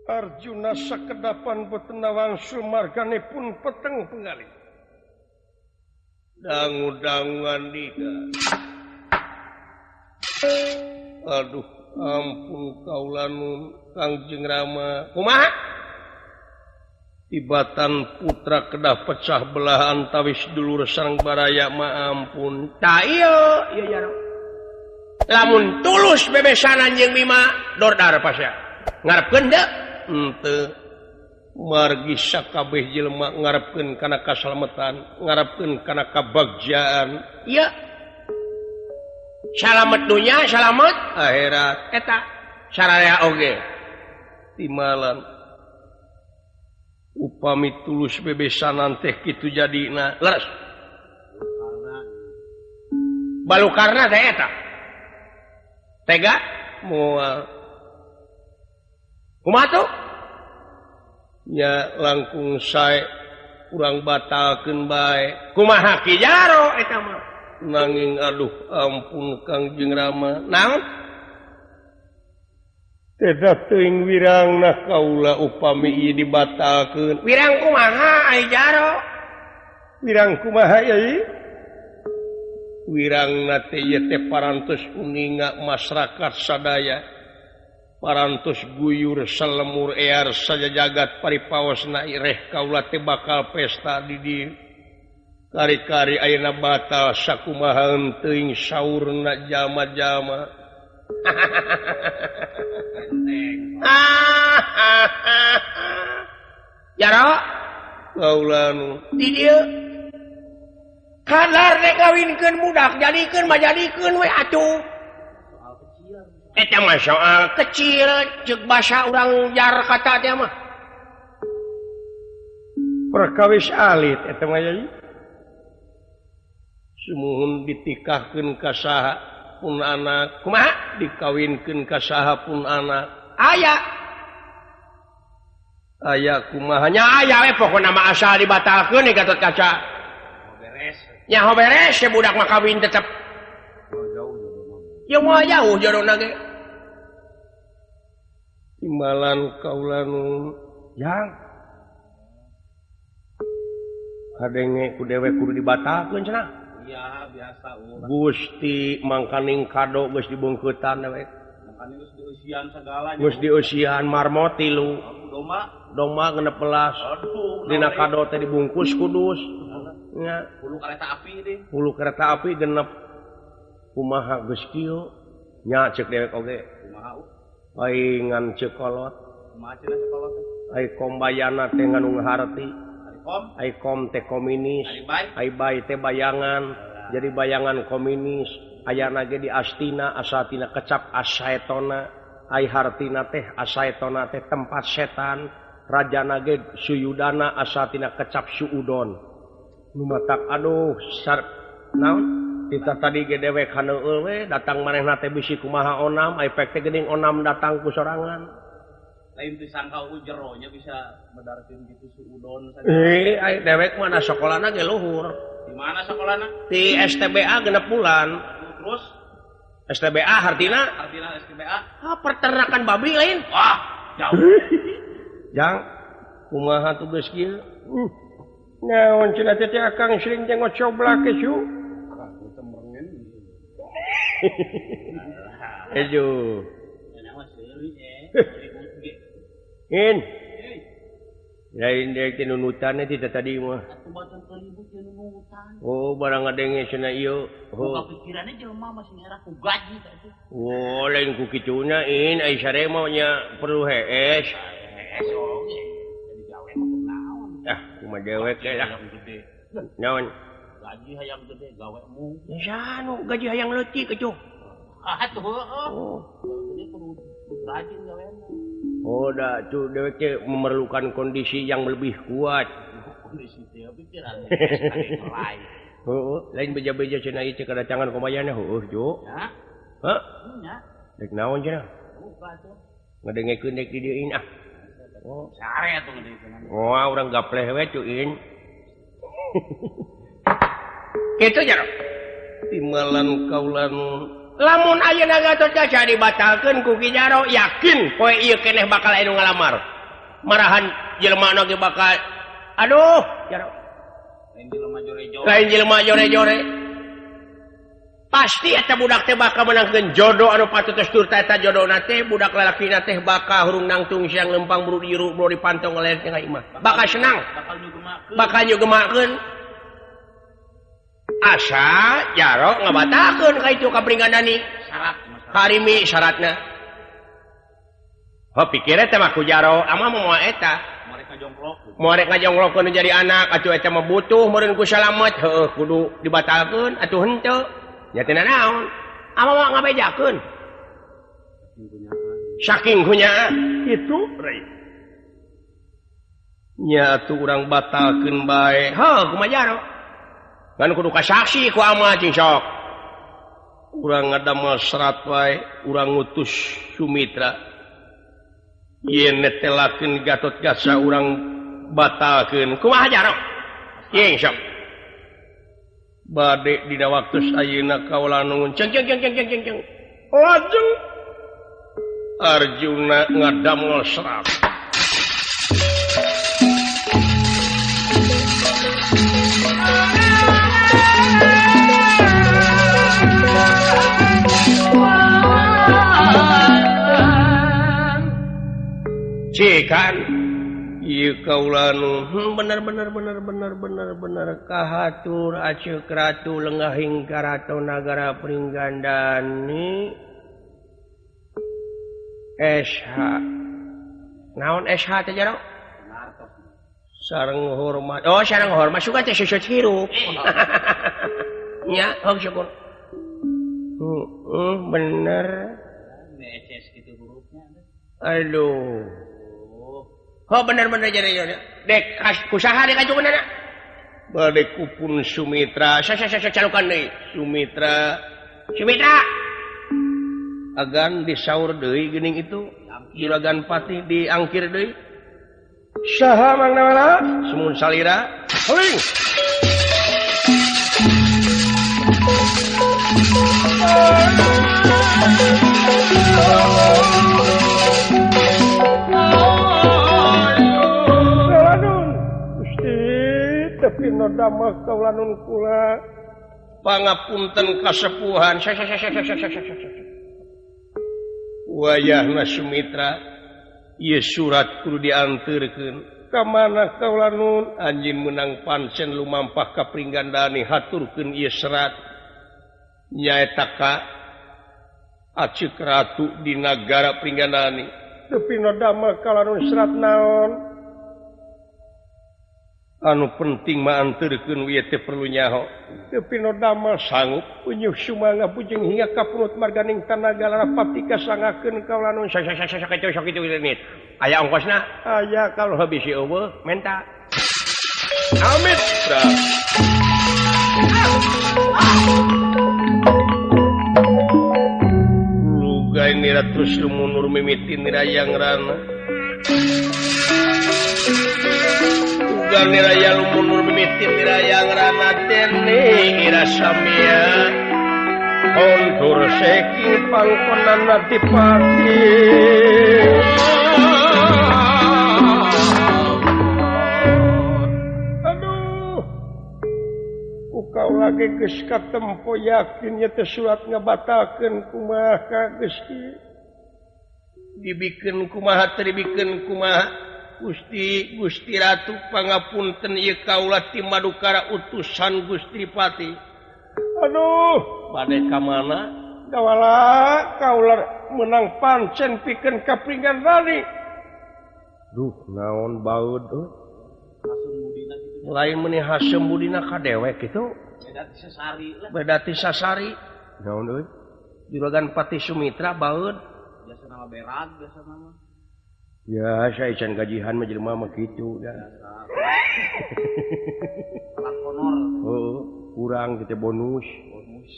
Arjuna sakedapan boten wangsul marganipun peteng pengalih. Dangu-danguan dida. Aduh, ampun kaula nun Kangjeng Rama. Kumaha? Tibatan putra kedah pecah belah antawis dulur sareng baraya ma ampun. Ta ieu, ieu jaro. Lamun tulus bebesanan jeung Bima dordar pasya. Ngarepkeun deuk? Henteu. Margi sakabeh jelema ngarepkeun kana kasalametan, ngarepkeun kana kabagjaan. Ieu. Salamet dunya, salamet akhirat. Eta sararea oge. Timalan upami tulus bebesanan teh kitu jadina. Leres. Balukarna teh eta. Tega moal. Kumaha tuh? Nya langkung sae urang batalkeun bae. Kumaha Ki Jaro eta mah? Nanging aduh ampun Kangjeng Rama. Naon? Teda teuing wirangna kaula upami ieu dibatalkeun. Wirang kumaha ai Jaro? Wirang kumaha ieu? Wirangna teh ieu teh parantos uninga masyarakat sadaya. Parantos guyur salemur ear sajajagat paripaosna ireh kaula teh bakal pesta di dieu. Kari-kari ayeuna batal sakumaha teuing saurna jalma-jalma. Jaro kaula nu di dieu kadar rek kawinkeun budak jadikeun mah jadikeun we atuh. Eta mah soal kecil ceuk basa urang jar kata teh mah. Perkawis alit eta mah yai. Sumuhun ditikahkeun ka saha pun anak, kumaha dikawinkeun ka saha pun anak. Aya. Aya kumaha nya aya we pokona mah asal dibatalkeun we Gatot Kaca. Beres. Nya beres ya budak mah kawin tetep. Ya moal jauh jodona ge. Timbalan kaula nu jang. Kadenge ku dewek kudu dibatalkeun cenah. Iya, biasa urang. Gusti mangkaning kado geus dibungkeutan dewek. Mangkaning geus dieusian sagala nya. Geus dieusian marmot tilu. Domba. Domba 16. Aduh, Dina naon kado teh dibungkus kudus. Nya. Hulu kereta api deh. Hulu kereta api genep. Kumaha geus kieu? Nya ceuk dewek oge. Kumaha u? Aing ngan ceuk kolot. Kumaha cenah ceuk kolot teh? Ai kombayana teh nganung harti. Ari kom? Ai kom teh kominis. Ari bay? Ai bay teh bayangan. Jadi bayangan kominis. Ayana ge di astina, asatina kecap asaetona. Ai hartina teh asaetona teh tempat setan. Rajana ge suyudana asatina kecap suudon. Nu matak aduh sar naon? Kita tadi ge dewek haneueul we datang manehna teh bisi kumaha onam, ai pek teh geuning onam datang ku sorangan. Lain disangka u jeronya bisa medarkeun gitu suudon saja. Ai dewek mah na sakolana ge luhur. Di mana sakolana? Di STBA 6 bulan. Terus? STBA hartina? Hartina STBA? Ah, peternakan babi lain. Wah, jauh. Jang, kumaha tuh geus kieu? Naon cenah teh akang sering teh ngocoblak ke cu? Ejo. In. Lain deui teh nunutan teh tadi mah. Oh, barang ngadenge cenah ieu. Oh. Buka pikirannya jelema masih ngarah ku gaji teh itu. Oh, lain ku kituna in ai sare mah nya perlu hees. Hees oge. Jadi gawe mah kunaon. Ah, kumaha dewek ge lah. Naon? Gaji hayang gede gawe mung. Ya anu gaji hayang leutik atuh. Ah atuh heueuh. Oh. Gede kudu rajin gaweana. Oh, dah tuh dewek teh memerlukan kondisi yang lebih kuat. Kondisi teh pikiran lain. Heueuh, lain beja-beja cenah ieu cek kedatangan komayana heueuh, Jo. Ya. Hah? Nya. Dek naon cenah? Buka tuh. Ngadengekeun dek di dieu in ah. Oh, sare atuh ngadengekeun. Wah, urang gapleh we tuh in. Kitu nya. Timalan kaula nu Lamun ayeuna Gatotkaca dibatalkeun ku Ki Jaro yakin poe ieu keneh bakal aya nu ngalamar. Marahan jelema ge bakal aduh Jaro. Lain jelema jore-jore. Pasti eta budak teh bakal meunangkeun jodoh anu patut turta eta jodohna teh budak lalakina teh bakal hurung nangtung siang lempang buru diru buru dipantong leher teh imah. Bakal senang. Bakal nyugemakeun. Asa Jaro ngabatalkeun ka itu ka Pringgandani. Syarat karimi syaratna. Ho pikir eta mah ku Jaro ama moal eta. Moal rek ngajongklokkeun jadi anak atuh eta mah butuh meureun ku salamet heueuh kudu dibatalkeun atuh henteu. Nya teh naon? Ama mah ngabejakeun. Saking hunyaah kitu rei. Nya atuh urang batalkeun bae. Heuh kumaha Jaro? Ngan kudu ka saksi ku ama cing sok. Urang ngadamel serat wae, urang ngutus Sumitra. Yen netelakeun Gatotkaca urang batalkeun. Kumaha Jaro? Cing sok. Bade dina waktu ayeuna kaula nuhun. Ceng ceng ceng ceng ceng ceng. Lajeng Arjuna ngadamel serat. Cikan ieu kaula nu bener bener bener bener bener bener kahatur aceuk ratu lengahing karaton nagara Pringgandani SH naon SH teh Jaro sareng hormat oh sareng hormat suka teh susut hirup nya hong syukur bener kitu hurufnya. Aduh. Oh bener-bener jadi dek kusaha dek ajukeunana. Bade kupun Sumitra. Sa sa sa calukan deui Sumitra. Sumitra. Agan disaur deui geuning itu. Juragan Patih diangkir deui. Saha mangna Sumun salira. Heuing. Damah kaulanun kula pangapunten kasepuhan wayahna Sumitra ieu surat kudu dianterkeun ka mana kaulanun anjeun meunang pancen lumampah ka Pringgandani haturkeun ieu serat nyaeta ka Aceuk Ratu di nagara Pringgandani teu pino damah kaulanun serat naon anu penting mah anterkeun wieu teh perlu nyaho teu pino damel sanggup unyuh sumangga bujeng hingga ka punut marganing tanaga larapati kasangakeun kaula nun sa sa sa sa kitu sok kitu nit aya ongkosna aya kalau habis eueuh menta amit bra lugai nira terus lumunur mimiti nirayang rana niraya lumunur mimiti nirayang rana dene ira samia ontur seki pangkonan adipati. Aduh ku kaula ge geus katempo yakin nya teh surat ngabatalkeun kumaha ka geus dibikeun kumaha teu dibikeun kumaha Gusti Gusti Ratu pangapunten ieu kaula ti Madukara utusan Gusti Pati. Aduh, bade ka mana? Gawala kaula meunang pancen pikeun ka Pringgandani. Duh, naon baeud euy. Lain meuni hasem budina ka dewek kitu. Beda ti sasari lah. Beda ti sasari. Naon euy? Juragan Pati Sumitra baeud. Biasa nama berat, biasa nama. Ya, saya can gajihan mah jelema mah kitu dah. Salah honor. Heeh, kurang kitu bonus. Bonus.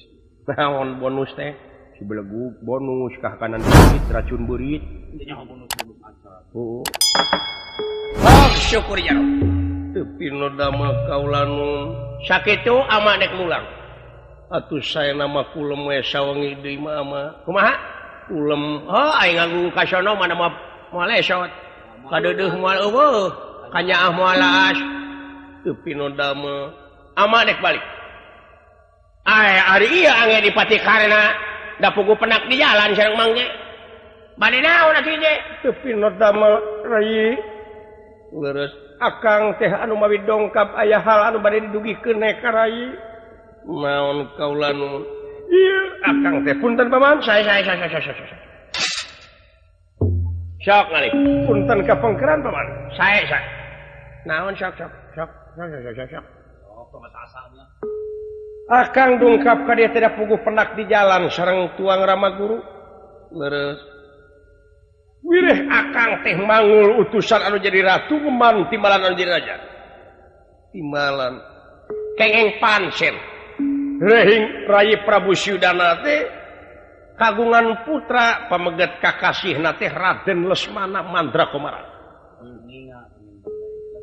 Naon bonus teh? Si belegug bonus kah kanan beurit racun beurit. Nya bonus-bonus aja. Heeh. Oh, syukur ya Rob. Teu pino damel kaula nun. Sakitu ama dek mulang. Atuh saya nama kulem we sawengi deui mah ama. Kumaha? Kulem. Oh, aing ngagung ka sono mana mah moal lesot. Kadeudeuh moal eueuh, kanyaah moal laas. Teu pinodamel. Ama dek balik. Ai ari ieu ange dipati karena da pugu penak di jalan sareng mang ge. Bade naon atuh ieu? Teu pinodamel rai. Leres akang teh anu mawi dongkap aya hal anu bade didugikeun ka rai. Naon kaula nu ieu akang teh punten paman saya saya. Sok ngalih punten ka pengkeran paman. Saya. Naon sok. Sok. Akang dongkap ka dia tidak puguh penak di jalan sareng tuang Rama Guru. Leres. Wireh akang teh mangul utusan anu jadi ratu ngeman timbalan anu jadi raja. Timbalan kengeng pansen. Rehing Rayi Prabu Suyudana teh kagungan putra pameget kakasihna teh Raden Lesmana Mandra Komara.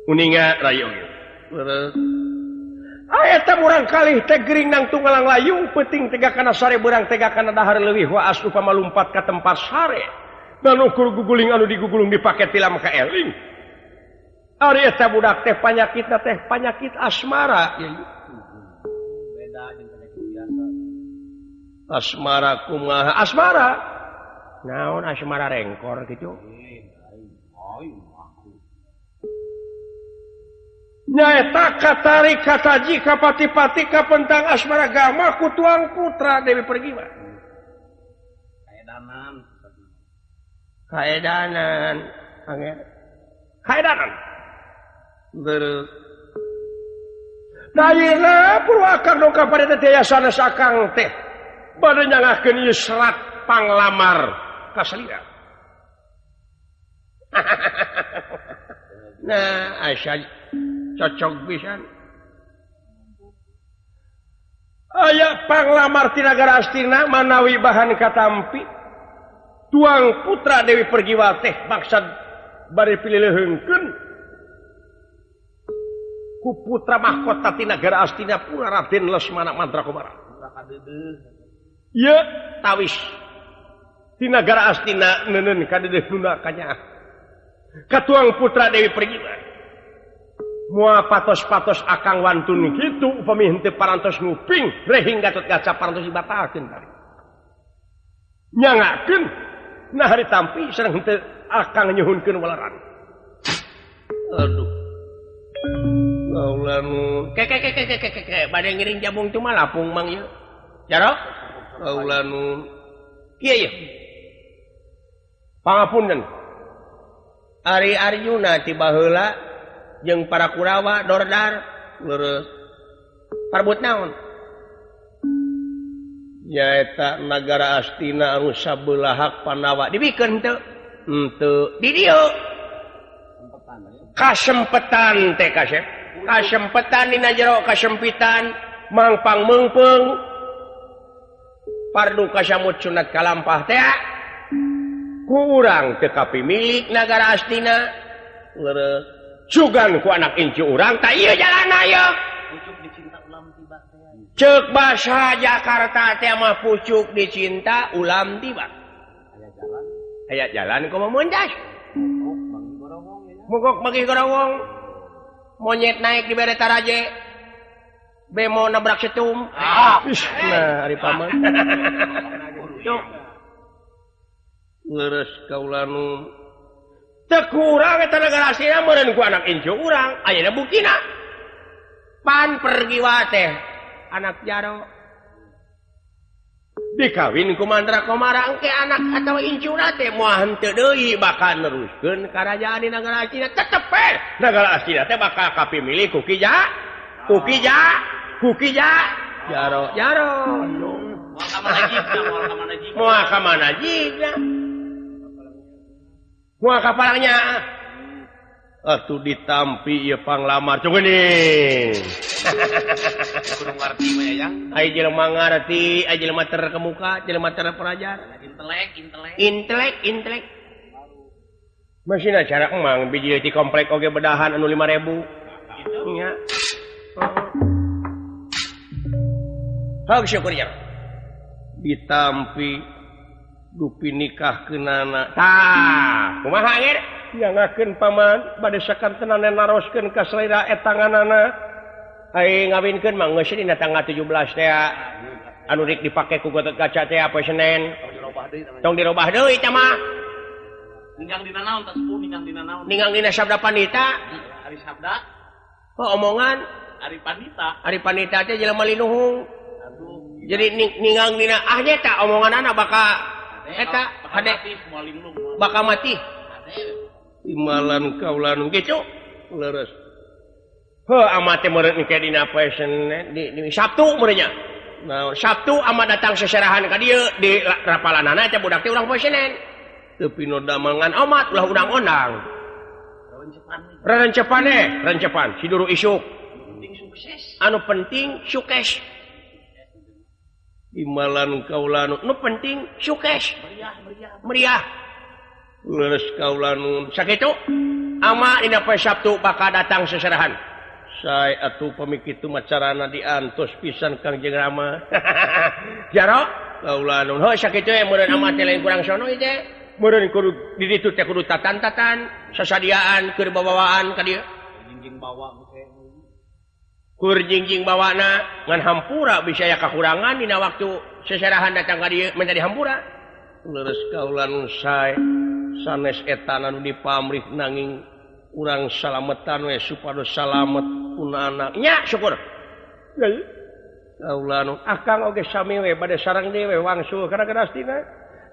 Uninga rayi oge. Leres. Eta murang kalih teh gering nang tunggalang layung peuting tega kana sare beurang tega kana dahar leuwih waas upama lumpat ka tempat sare. Dan ukur guguling anu digugulung dipake tilam ka eling. Ari eta budak teh panyakitna teh panyakit asmara. Beda jeung penyakit biasa. Asmara kumaha? Asmara. Naon asmara rengkor kitu? Nyaeta katarik kataji kapati-pati kapentang asmara gama ku tuang putra Dewi Pergiwa. Kaedanan. Kaedanan. Ange. Kaedanan. Terus. Dayeuhna purwakang dongkap pada teh sanes akang teh. Bade nyangakeun ieu serat panglamar ka salira. Nah, asa cocok pisan. Aya panglamar ti nagara Astina manawi bahan katampi. Tuang putra Dewi Pergiwa teh maksad bari pilileuheungkeun ku putra mahkota ti nagara Astina pura Raden Lesmana Mandra Komara. Ieu tawis ti nagara Astina neuneun kadeudeuh nunda kanyaah. Katuang putra Dewi Pergiwa. Moal patos-patos akang wantun kitu upami henteu parantos nguping rehing Gatot Kaca parantos dibatalkeun tadi. Nyangakeun nah ditampi sareng henteu akang nyuhunkeun waleran. Aduh. Kaula nu ke ke ke ke ke ke bade ngiring jabung cuma lapung mang ieu. Jaro? Kaula nu kieu ieu. Pangapunten. Ari Arjuna ti baheula jeung para Kurawa dordar leureuh parbut naon nyaeta nagara Astina anu sabelahak Pandawa dibikeun teu henteu di dieu kasempetan teh kasep kasempetan dina jero kasempitan mangpang meungpeung pardu kasamut sunat kalampah teh ku urang teu kapimilik nagara Astina leureuh sugan ku anak incu urang ta ieu jalana ieu pucuk dicinta ulam tiba teh. Ceuk basa Jakarta teh mah pucuk dicinta ulam tiba. Aya jalan. Aya jalan kumaha mundas. Mugok manggih gorowong. Monyet naik di bere taraje. Bemo nabrak setum. Ah. Nah, ari paman. Cuk. Leres kaula nu teu kurang eta nagara Astina meureun ku anak incu urang ayeuna buktina pan Pergiwa teh anak jaro dikawin ku Mandra Komara engke anak atawa incuna teh moal henteu deui bakal neruskeun karajaan di nagara Astina tetep we nagara Astina teh bakal kapimilih ku Ki Ja ku Ki Ja ku Ki Ja jaro jaro moal ka mana jigna moal ka palangnya atuh ditampi ieu panglamar cungeuning kudu ngarti mah ya ai jelema ngarti ai jelema terkemuka jelema terpelajar intelek intelek masina cara emang biji di komplek oge bedahan anu 5000 nya. Hak syukur jaro. Ditampi dupi nikah kenana. Tah, kumaha anggeur? Nyangakeun paman bade sakantenan naroskeun ka salira etanganana. Ai ngawinkeun mah geus dina tanggal 17 teh. Anu rek dipake ku Gatot Kaca teh poe Senen. Tong dirobah deui tah mah. Ninggang dina naon tah sepuh ninggang dina naon? Ninggang dina sabda pandita. Ari sabda? Oh, omongan Ari pandita. Ari pandita teh jelema linuhung. Jadi ninggang dina ah nya eta omonganana bakal eta hade bakal mati. Imalan kaulan kitu leres. Heuh amat teh meureun engke dina poe Senen di Sabtu meureun nya. Nah, Sabtu amat datang seserahan ka dieu di rapalanana teh budak teh urang poe Senen. Teu pino damangan amat ulah udang-ondang. Rencepan rencepan si duru isuk. Anu penting sukses. Imalan kaulanu nu penting sukses. Meriah. Leres kaulanu sakitu ama dina poe Sabtu bakal datang seserahan. Sae atuh pami kitu macarana diantos pisan Kangjeng Rama. Jaro kaulanu heuh sakitu we meureun ama teh lain kurang sono ieu teh. Meureun kudu di ditu teh kudu tatan-tatan sasadiaan keur babawaan ka dieu. Jingjing bawa kur jingjing bawana ngan hampura bisa aya kakurangan dina waktu seserahan datang ka dieu menjadi hampura. Leres kaulan sae sanes eta anu dipamrih nanging urang salametan we supados salamet punana nya syukur. Kaulan akang oge sami we bade sareng deui we wangsul kana kadastina.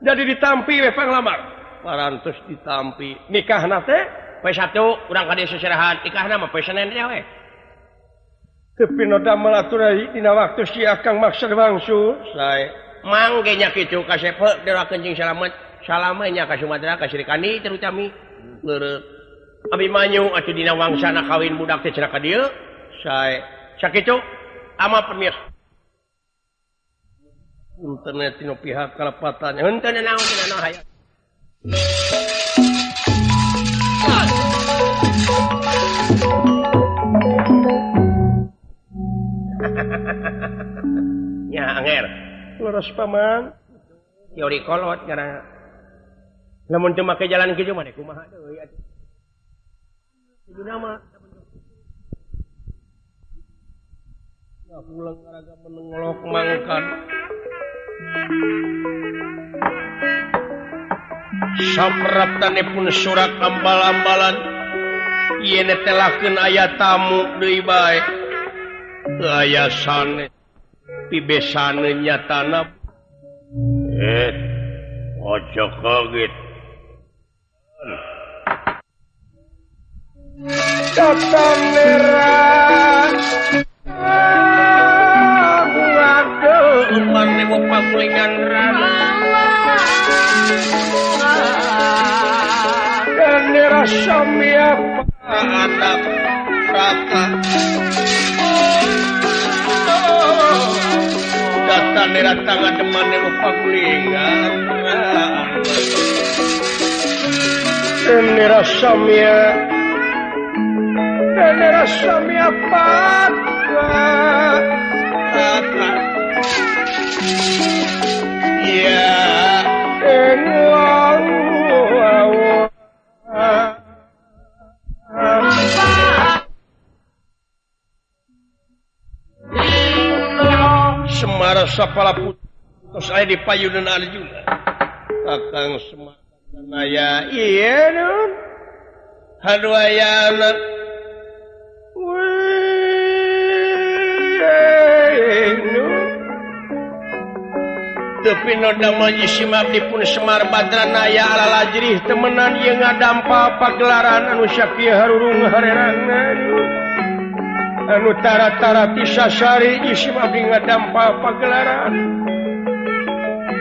Jadi ditampi we panglamar. Parantos ditampi nikahna teh poe Sabtu urang ka dieu seserahan nikahna mah poe Senen teh we. Teu damel atuh dina waktu si akang maksud wangsul sae. Mang ge nya kitu kasep heuh doakeun jeung salamet. Salamenya ka Sumatera ka Srikandi terutami. Leureuh. Abimanyu atuh dina wangsana kawin budak teh cenah ka dieu. Sae. Sakitu ama pemirsa. Internet tinu pihak kalepatan. Henteu naon naon hayang. Nya anger. Leres paman. Teori kolot karena lamun teu make jalan kitu mah kumaha deui atuh. Kuduna mah pulang garaga menengolok mangkan. Samraptane pun surak ambal-ambalan yen telakeun aya tamu deui bae. Teu aya sane pibesane nyatana. Ojo kaget. Datang merah Umar lewo pamulingan rana dan rasa miapa anak raka datang datang deman lewo pamulingan rana dan rasa mia dan rasa miapa raka ya Semar sapala putus aya di payunan Arjuna. Kakang Semar aya ieu nun. Haduh ayana. Tapi noda jisim abdi pun Semar Badranaya ala lajrih temenan ieu ngadampa pagelaran anu sakieu harurung harerangna anu tara-tara tisasari jisim abdi ngadampa pagelaran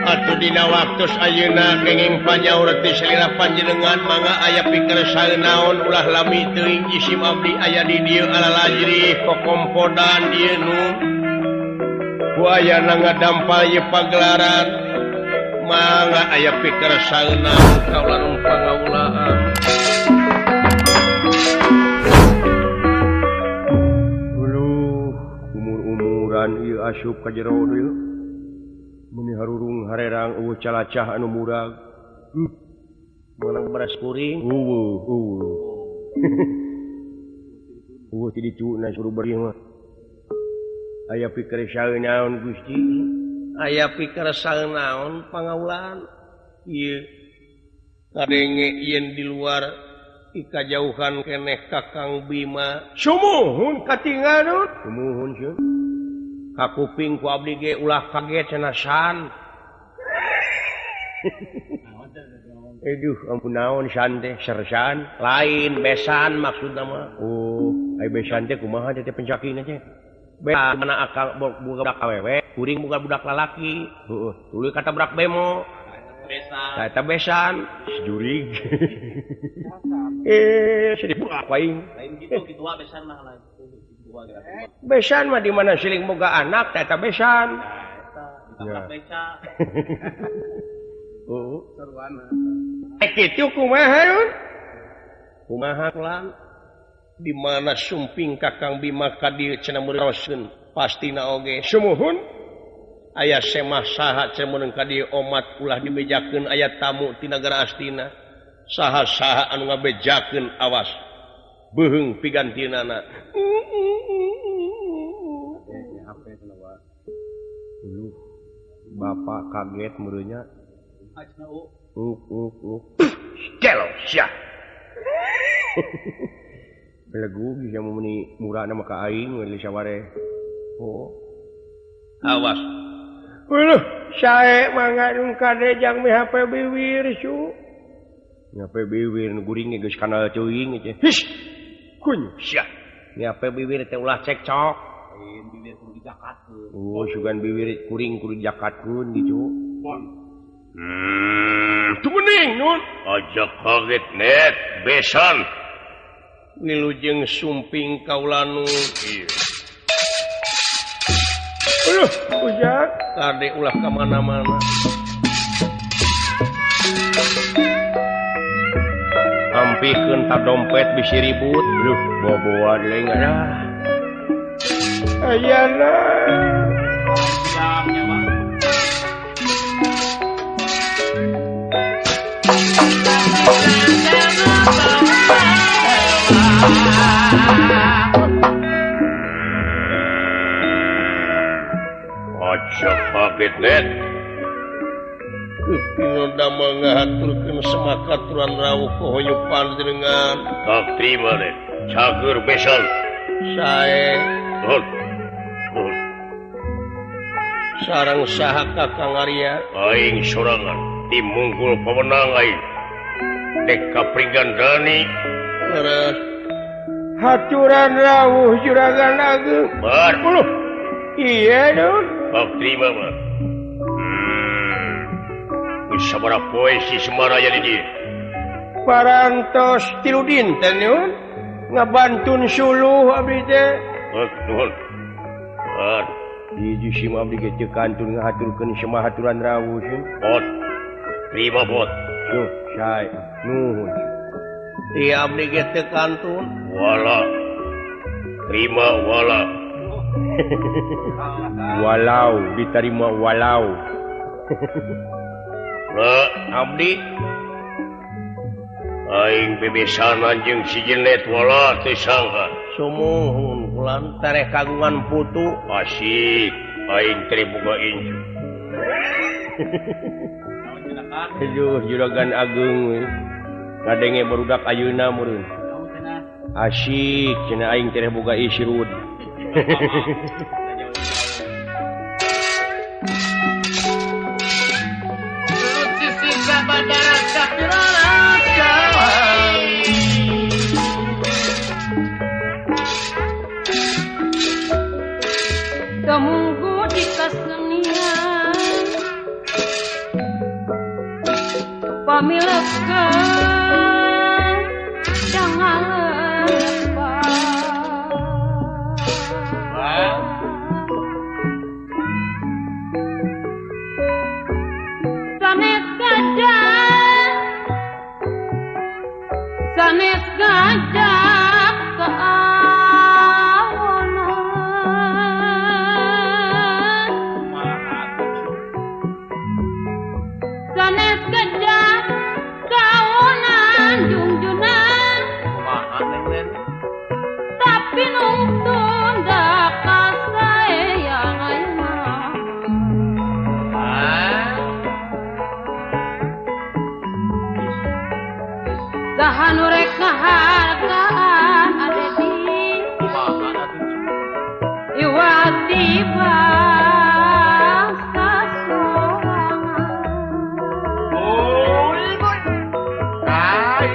atuh dina waktos ayeuna kenging panyaur ti salira panjenengan mangga aya pikersaleun naon ulah lami teuing jisim abdi aya di dieu ala lajrih kokompodan dieu nu wayana ngadampal ye pagelaran mangga aya pikersaleun kaula nu pangaulaan uluh umur-umuran ieu Asup ka jero deui meuni harurung harerang eueuh calacah anu murag. Meunang beras kuring. Eueuh eueuh. Eueuh ti ditu na suruh beri mah. Aya pikir saeun naon Gusti? Aya pikir saeun naon pangaulan? Ieu kadenge yen di luar ikajauhan keneh Kakang Bima. Sumuhun katingalun. Sumuhun sieun. Kakuping ku abdi ge ulah kaget cenah san. Aduh, ampun naon san teh sersan, lain besan maksudna mah. Oh, ai besan teh kumaha teh pencakina teh? Be mana akal boga budak awewe, kuring boga budak lalaki. Heueuh, tuluy katabrak bemo. Besan. Eta besan, jurig. Sedih buka aing. Lain gitu kitu besan mah lain. Besan mah di mana siling boga anak eta besan. Eta beca. Oh, sarwana. Kitu kumaha Nun? Kumaha lan? Di mana sumping Kakang Bima ka dieu cenah meuroskeun pastina oge sumuhun. Aya semah saha cenah meunang ka dieu omat ulah dibejakeun aya tamu ti nagara Astina. Saha-saha anu ngabejakeun awas beuheung pigantinana. Bapak kaget meureunnya. Gelo sia. Belegu bisa meni murahna mah ka aing we saware. Oh. Awas. Uluh, sae mangga nu kade jang mi HP biwir su. Mi HP biwir nu guring geus kana teuing teh. His. Kuny sia. Mi HP biwir teh ulah cekcok. Lain biwir kudu dijakatkeun. Oh, sugan biwir kuring kudu dijakatkeun gitu. Tumening nun. Aja kaget net besan. Wilujeng sumping kaulanu. Iya. Aduh, ujak kade ulah ka mana-mana. Ampikeun ta dompet bisi ribut. Aduh, boboa deui ah. Ayana. Aja kaget net. Kupinoda mangahaturkeun semakaturan rawuh hoyong panjenengan. Tak terima net. Cager besan. Sae. Nuhun. Nuhun. Sareng saha Kakang Arya? Aing sorangan timunggul pemenang aing. Dek kapringgan dani. Leres. Haturan rawuh juragan ageung. Bar. Uluh. Iya nun. Tak terima mah. Geus sabaraha poe si Semar aya di dieu? Parantos 3 dinten nun. Ngabantun suluh abdi teh. Nuhun. Bar. Hiji sim abdi ge teu kantun ngahaturkeun semah haturan rawuh. Bot. Terima bot. Tuh, sae. Nuhun. Iya abdi ge teu kantun. Wala. Terima wala. Walau diterima walau. La abdi aing bebesanan jeung si Jenet wala teu sangka. Sumuhun kulan tereh kagungan putu. Asik aing teh boga incu. Aduh juragan ageung we. Ngadenge barudak ayeuna meureun. Asik cenah aing teh boga isrud. Temunggu di kesenian pamilekan jangan lupa. Sanes gajah, sanes gajah keawonan. Saha nu rek ngahargaan ade di Iwati bangsa sorangan.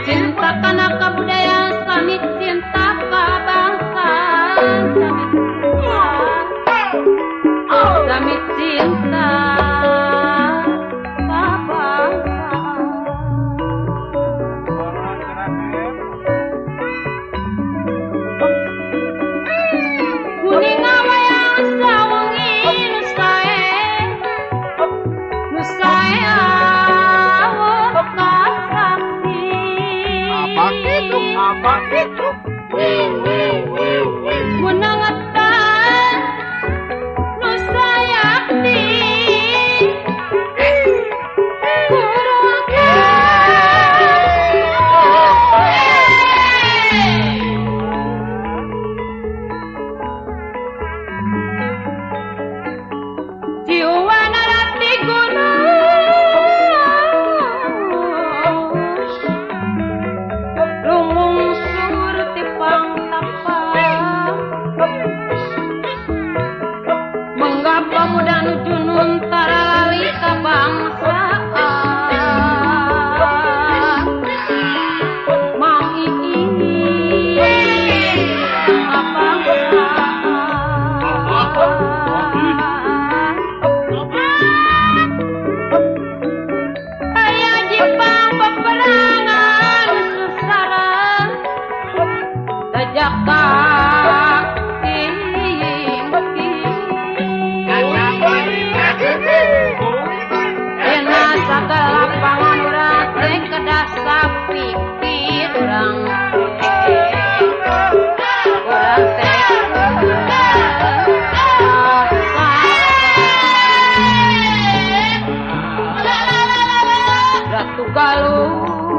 Cinta kana kabudayaan sami cinta ka bangsa sami cinta ka bangsa. Kuning wayang sawengi nu sae nu sae awak kasaksi. Apa gitu? Apa gitu? Munangetan nu sayakti Jiwa narati gunung lumungsur ti pangtapang menggapa muda nu junun taralali ka bangsaan Mang Iin ka bangsaan. Aya Jepang peperangan susara tajaka Ena sagala pangan urang teh kedah sapikir urang urang teh Ratu Galuh.